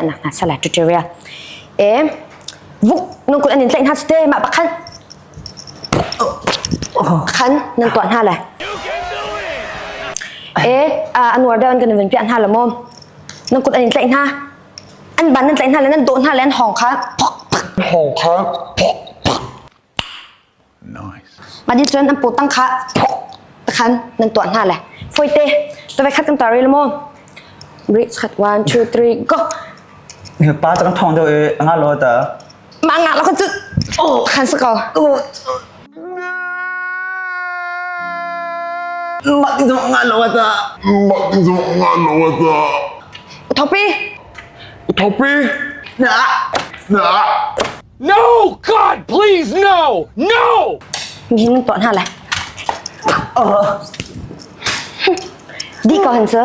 Nak hna sala tutorial. E vuk nung kut an in tlaih hna te mah pakhan khan nan tuah hna le. E anuar deuh an kan vun piah hna la maw? Nan kut an in tlaih hna. An ban nan tlaih hna le nan dawh hna le an hawng kha phok phak. Hawng kha phok phak. Nice. Mah di cun an paw tang kha phok takhan nan tuah hna le. Foite tawai khat kan tar ril maw? Breathe khat 1 2 3 go. Pa cang thong deuh i nga lo ta. Mah nga lo kan cu khan sa ko. Mah ti zong nga lo ta. Mah ti zong nga lo ta. Thopi. Thopi. Na. Na. No! God, please, no! No! Mihin nan tuah hna lai. Di ko han cu.